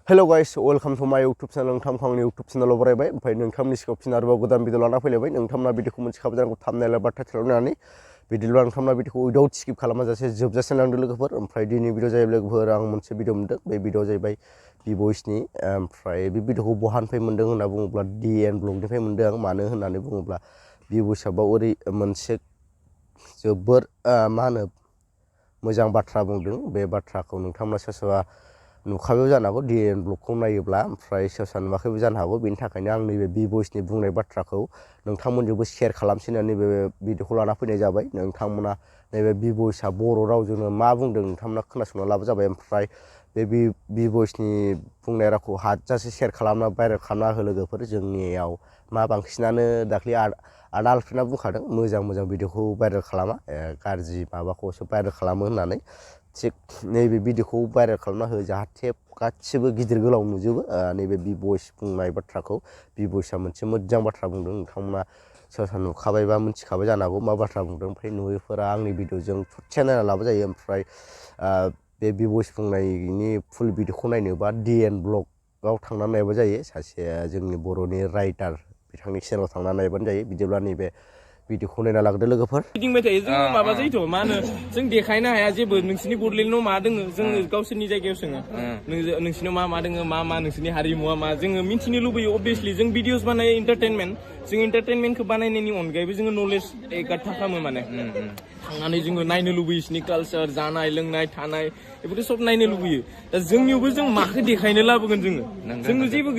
Hello guys, welcome to my YouTube channel. नोंथांनि YouTube channel आव बरायबाय ओमफ्राय नोंथांनि सिगाङाव फिन आरोबाव गोदान भिडिअ लाना फैलायबाय नोंथांमोना भिडिअखौ मोनथिखाबाय जानांगौ थाम्बनेल एबा टाइटेल होनानै भिडिअ नोंथांमोना भिडिअखौ उइदाउट स्किप खालामाजासे जोबजासे नायलांदो लोगोफोर ओमफ्राय दिनै भिडिअ जायो लोगोफोर आं मोनसे भिडिअ मोन्दों बे भिडिअ जाहैबाय B-Boysनि ओमफ्राय बे भिडिअखौ बहानिफ्राय मोन्दों होनना बुङोब्ला DN ब्लगनिफ्राय मोन्दों आं मानो होननानै बुङोब्ला B-Boysआबो ओरै मोनसे जोबोर मा होनो मोजां बाथ्रा बुंदों बे बाथ्राखौ नोंथांमोना सोरबा नुखाबाय जानो हागौ DN ब्लगखौ नायोब्ला ओमफ्राय सोरबा नुवाखैबो जानो हागौ बेनि थाखायनो आं नैबे B-Boysनि बुंनाय बाथ्राखौ नोंथांमोनजोंबो शेयार खालामसै होननानै नैबे भिडिअखौ लाना फैनाय जाबाय नोंथांमोना नैबे B-Boysआ बर' रावजोंनो मा बुंदों नोंथांमोना खोनासंना लाबो जाबाय ओमफ्राय बे B-Boysनि बुंनाय रावखौ हाजासे शेयार खालामना भाइरेल खालामना हो लोगोफोर जोंनियाव मा बांसिनानो दाख्लै आदा आलफ्रेडआ बुंखादों मोजां भिडिअखौ भाइरेल खालामा गाज्रि माबाखौसो भाइरेल खालामो होननानै थिग नैबे भिडिअखौ भाइरेल खालामना हो जाहाथे गासिबो गिदिर गोलाव नुजोबो नैबे B-Boys बुंनाय बाथ्राखौ B-Boysआ मोनसे मोजां बाथ्रा बुंदों नोंथांमोना सोरबा नुखाबायबा मिथिखाबाय जानो हागौ मा बाथ्रा बुंदों ओमफ्राय नुयैफोरा आंनि भिडिअजों ससे नायना लाबो जायो ओमफ्राय बे B-Boys बुंनायनि फुल भिडिअखौ नायनोबा DN ब्लगआव थांनानै नायबा जायो सासे जोंनि बर'नि राइटार बिथांनि चेनेलाव थांनानै नायबानो जायो बिदिब्ला नैबे भिडिअखौ नायना लाग्रोदो लोगोफोर गिदिंबाय थायो जों माबा जायोथ' मा होनो जों देखायनो हाया जेबो नोंसिनि बड'लेण्डआव मा दोङो जोङो गावसोरनि जायगायाव सोङो नोंसिनाव मा दोङो मा नोंसिनि हारिमुआ मा जोङो मिथिनो लुबैयो अबभियासलि जों भिडिअस बानायो एन्टारटेनमेन्ट जों एन्टारटेनमेन्टखौ बानायनायनि अनगायैबो जोङो नलेज एगार्ड खालामो माने थांनानै जोङो नायनो लुबैयो बिसिनि कालचार जानाय लोंनाय थानाय बेफोरखौ सब नायनो लुबैयो दा जोंनियावबो जों माखौ देखायनो लाबोगोन जोङो जेबो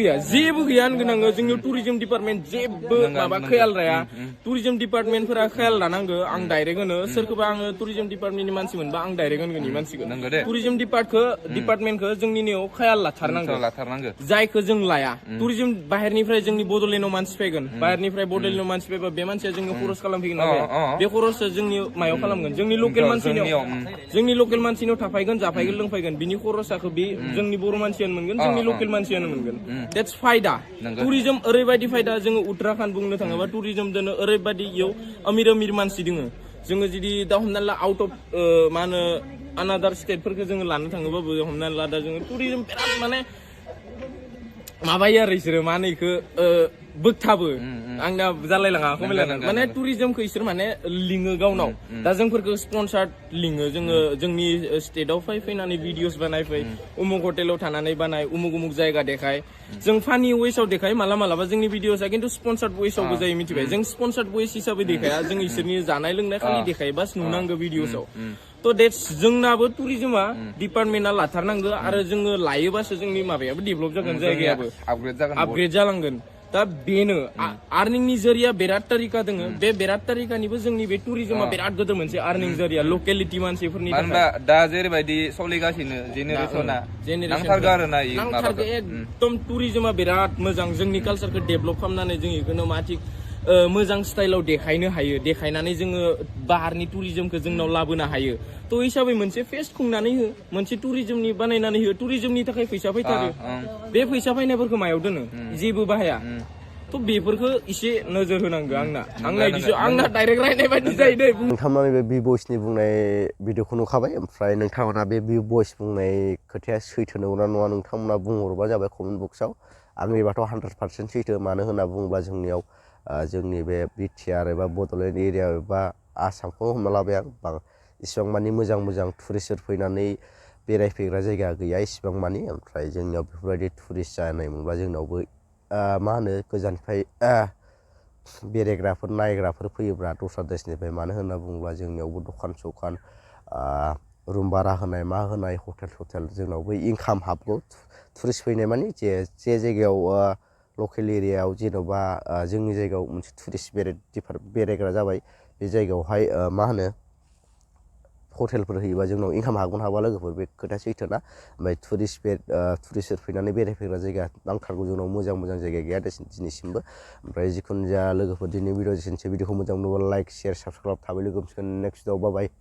गैया होनगोन आङो जोंनियाव टुरिजम डिपार्टमेन्ट जेबो माबा खयाल लाया टुरिजम डिपार्टमेन्टफोरा खयाल लानांगो आं डाइरेक्ट होनो सोरखौबा आङो टुरिजम डिपार्टमेन्टनि मानसि मोनबा आं डाइरेक्ट होनगोन इ मानसिखौ टुरिजम डिपार्टमेन्टखौ जोंनियाव खयाल लाथारनांगो जायखौ जों लाया टुरिजम बाहेरनिफ्राय जोंनि बड'लेण्डआव मानसि फैगोन बाहेरनिफ्राय बड'लेण्डआव मानसि फैबा बे मानसिया जोंनि खरस खालामफैगोन बे खरसआ जोंनि मायाव खालामगोन जोंनि लकेल मानसिनियाव थाफायगोन जाफायगोन लोंफायगोन बिनि खरसाखौ बे जोंनि बर' मानसियानो मोनगोन जोंनि लकेल मानसियानो मोनगोन देट्स फायदा टुरिजम ओरैबायदि फायदा जोङो उत्तराखन्ड बुंनो थाङोबा टुरिजम दोनो ओरैबायदि इयाव अमिर मानसि दोङो जोङो जुदि दा हमना ला आउट अफ मा होनो आनादार स्टेटफोरखौ जोङो लानो थाङोबाबो हमना ला दा जोङो टुरिजम बिराद माने माबायो आरो इसोरो मा होनो इखौ बोगथाबो आंना जालायलाङा माने टुरिजमखौ इसोर माने लिङो गावनाव दा जोंफोरखौ स्पन्सार्ड लिङो जोंनि स्टेटआव फैनानै भिडिअस बानायफै उमुक हटेलाव थानानै बानाय उमुक जायगा देखाय जों फानि वेसआव देखाय मालाबा जोंनि भिडिअसआ खिन्थु स्पन्सार्ड वेसआवबो जायो मिथिबाय जों स्पन्सार्ड वेस हिसाबै देखाया जों इसोरनि जानाय लोंनाय खालि देखायो बास नुनांगौ भिडिअसआव थ' देट्स जोंनाबो टुरिजमा डिपार्टमेन्टआ लाथारनांगौ आरो जोङो लायोबासो जोंनि माबायाबो डेभेलप जागोन जायगायाबो आपग्रेड जालांगोन दा बेनो आर्निंनि जरिया बिराद तारिका दोङो बे बिराद तारिकानिबो जोंनि बे टुरिजमा बिराद गोदोर मोनसे आर्निं जरिया लकेलिटि मानसिफोरनि दा जेरैबायदि सोलिगासिनो जेनेरेसना नांथारगौ आरोना नांथारगौ एकदम टुरिजमा बिराद मोजां जोंनि कालचारखौ डेभेलप खालामनानै जों इखौनो मा थिग मोजां स्टाइलाव देखायनो हायो देखायनानै जोङो बाहारनि टुरिजमखौ जोंनाव लाबोनो हायो थ' हिसाबै मोनसे फेस्ट खुंनानै हो मोनसे टुरिजमनि बानायनानै हो टुरिजमनि थाखाय फैसा फैथारो बे फैसा फैनायफोरखौ मायाव दोनो जेबो बाहाया थ' बेफोरखौ एसे नोजोर होनांगौ आंना डाइरेक्ट रायनाय बायदि जायो दे नोंथांमोना बे B-Boysनि बुंनाय भिडिअखौ नुखाबाय ओमफ्राय नोंथांमोना बे B-Boys बुंनाय खोथाया सैथो नंगौना नङा नोंथांमोना बुंहरबा जाबाय कमेन्ट बक्सआव आंनिबाथ' 100% सैथो मानो होनना बुङोब्ला जोंनियाव जोंनि बे BTR एबा बड'लेण्ड एरिया एबा आसामखौ हमना लाबाय आं इसिबां मानि मोजां टुरिस्टफोर फैनानै बेरायफैग्रा जायगा गैया इसिबां मानि ओमफ्राय जोंनियाव बेफोरबायदि टुरिस्ट जानाय मोनब्ला जोंनावबो मा होनो गोजाननिफ्राय बेरायग्राफोर नायग्राफोर फैयोब्ला दस्रा देशनिफ्राय मानो होनना बुङोब्ला जोंनियावबो दखान सखान रुम भारा होनाय मा होनाय हटेल जोंनावबो इनकाम हाबगौ टुरिस्ट फैनाय मानि जे जायगायाव लकेल एरियायाव जेन'बा जोंनि जायगायाव मोनसे टुरिस्ट बेरायग्रा जाबाय बे जायगायावहाय मा होनो हटेलफोर होयोबा जोंनाव इनकाम हाबा लोगोफोर बे खोथाया सैथोना ओमफ्राय टुरिस्टफोर फैनानै बेरायफैग्रा जायगा नांथारगौ जोंनाव मोजां जायगा गैया दिनैसिमबो ओमफ्राय जिखुनु जाया लोगोफोर दिनै भिडिअ' भिडिअखौ मोजां मोनोबा लाइक शेयार साबसक्राइब थाबै लोगो मोनसिगोन नेक्स्ट भिडिअ बाय